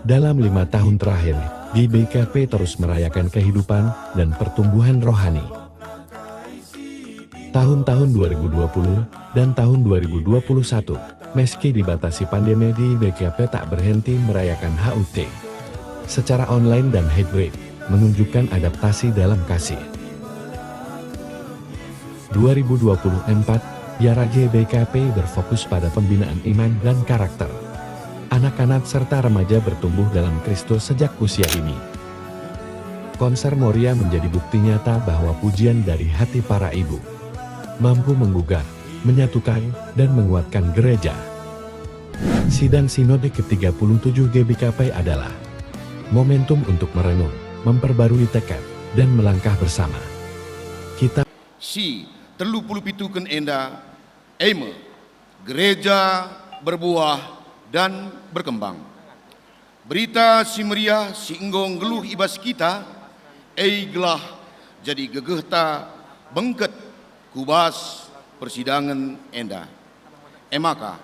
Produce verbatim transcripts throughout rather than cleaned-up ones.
Dalam lima tahun terakhir, G B K P terus merayakan kehidupan dan pertumbuhan rohani. Tahun-tahun dua ribu dua puluh dan tahun dua ribu dua puluh satu, meski dibatasi pandemi, G B K P tak berhenti merayakan H U T secara online dan hybrid, menunjukkan adaptasi dalam kasih. Dua ribu dua puluh empat, YARA G B K P berfokus pada pembinaan iman dan karakter. Anak-anak serta remaja bertumbuh dalam Kristus sejak usia dini. Konser Moria menjadi bukti nyata bahwa pujian dari hati para ibu mampu menggugah, menyatukan, dan menguatkan gereja. Sidang Sinode ketiga puluh tujuh G B K P adalah momentum untuk merenung, memperbarui tekad, dan melangkah bersama. Kita si telu puluh pituken enda, e me, gereja berbuah dan berkembang. Berita Si Meriah si enggo nggeluh i bas kita, e gelah jadi gegehta bengket ku bas persidangen enda. E maka,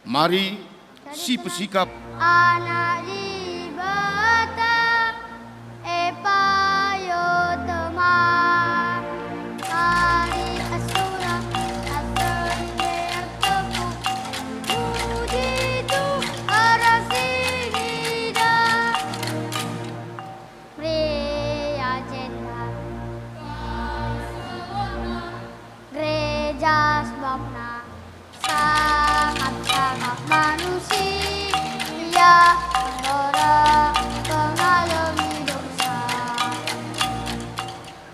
mari si pesikap. Anak Dibata, e payo teman. Mari asura, asura ertoku, puji Tuhan si ngidah. Meriah jenda. Gereja sebabna sangap-sangap manusia, orang pengalemi dosa.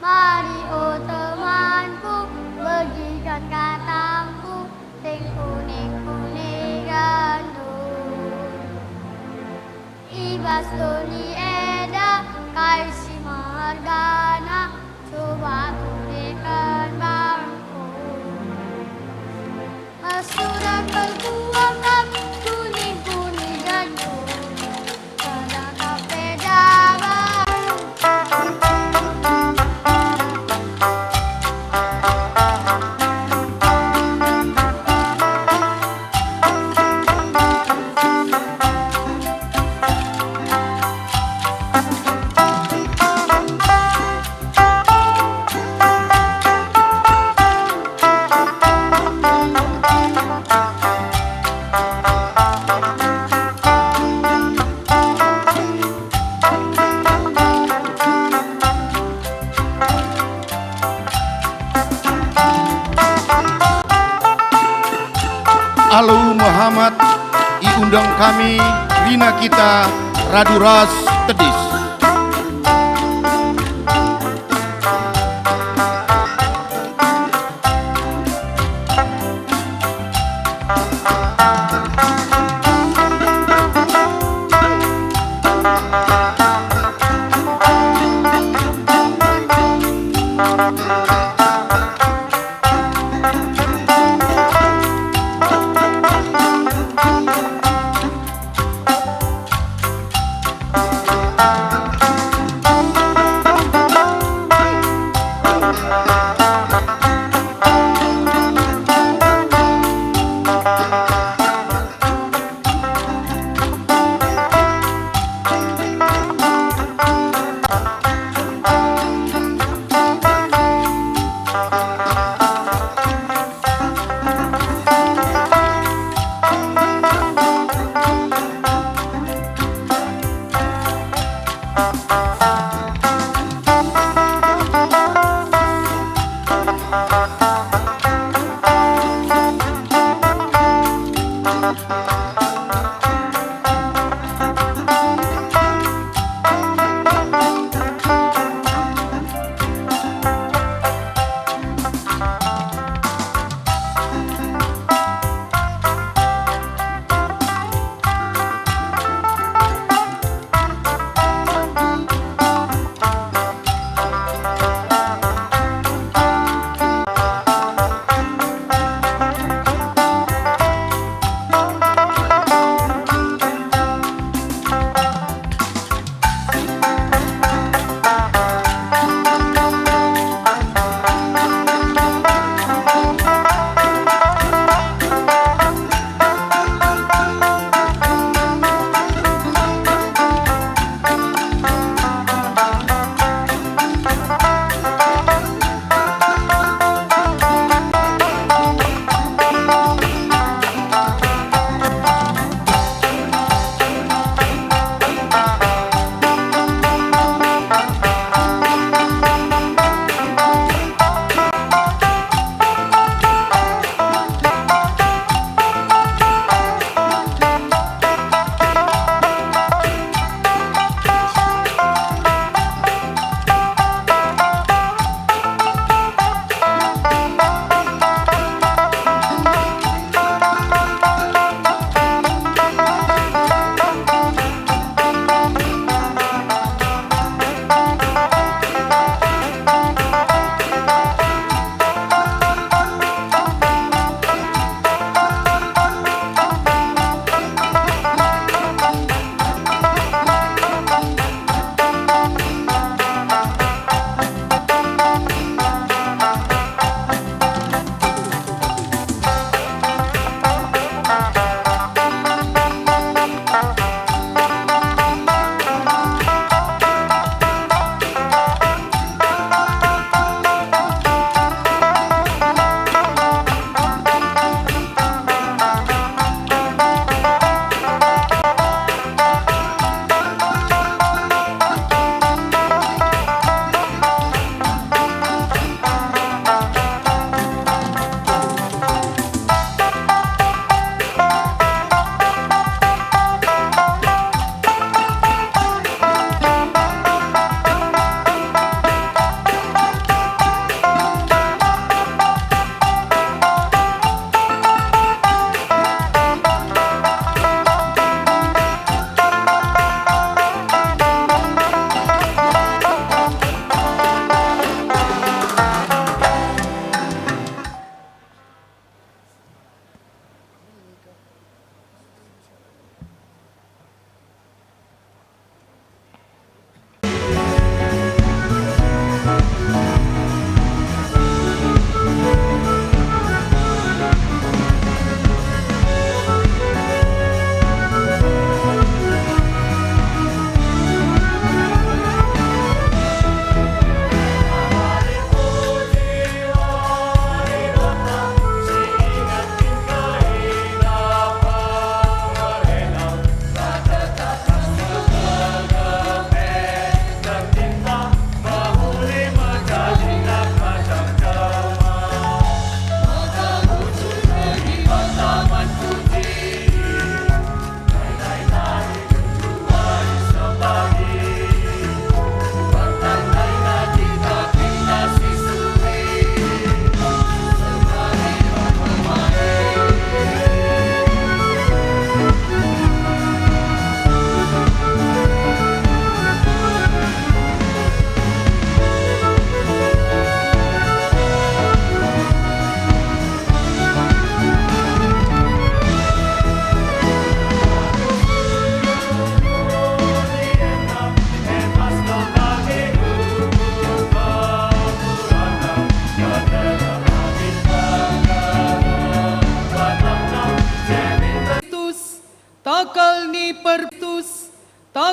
Mari, o temanku, begiken katangku, sing kuning-kuning gandum. I bas doni enda kai si mehergana, coba tureken bangku. Sudah perjuangan kuning-kuning gandum, sedang kafe jalan. Alu Muhammad, iundang kami kerina kita radu ras tedis.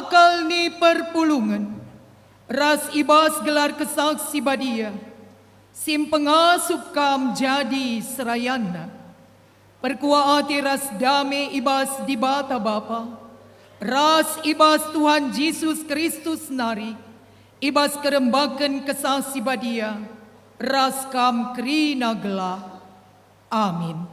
Akal ni perpulungen, ras i bas gelar Kesah Si Badia, si mpengasup kam jadi serayanna. Perkuah ate ras dame i bas Dibata Bapa, ras i bas Tuhan Jesus Kristus nari, i bas kerembaken Kesah Si Badia, ras kam kerina gelah. Amin.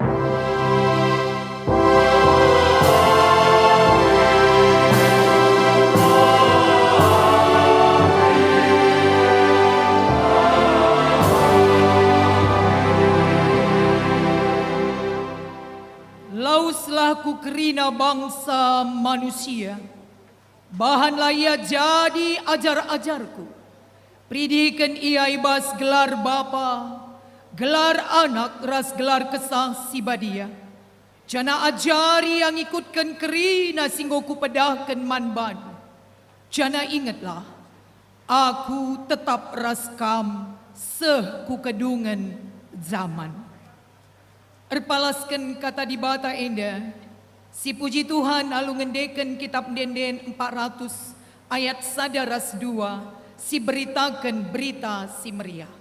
Laweslah ku kerina bangsa manusia, bahanlah ia jadi ajar-ajarku. Peridiken ia i bas gelar Bapa, gelar Anak ras gelar Kesah Si Badia. Janah ajari ia ngikutken kerina si enggo kupedahken man bandu. Janah ingetlah, Aku tetap ras kam seh ku kedungen jaman. Erpalasken Kata Dibata enda, sipuji Tuhan alu ngendeken Kitap Ende-enden empat ratus ayat sada ras dua, si beritaken Berita Si Meriah.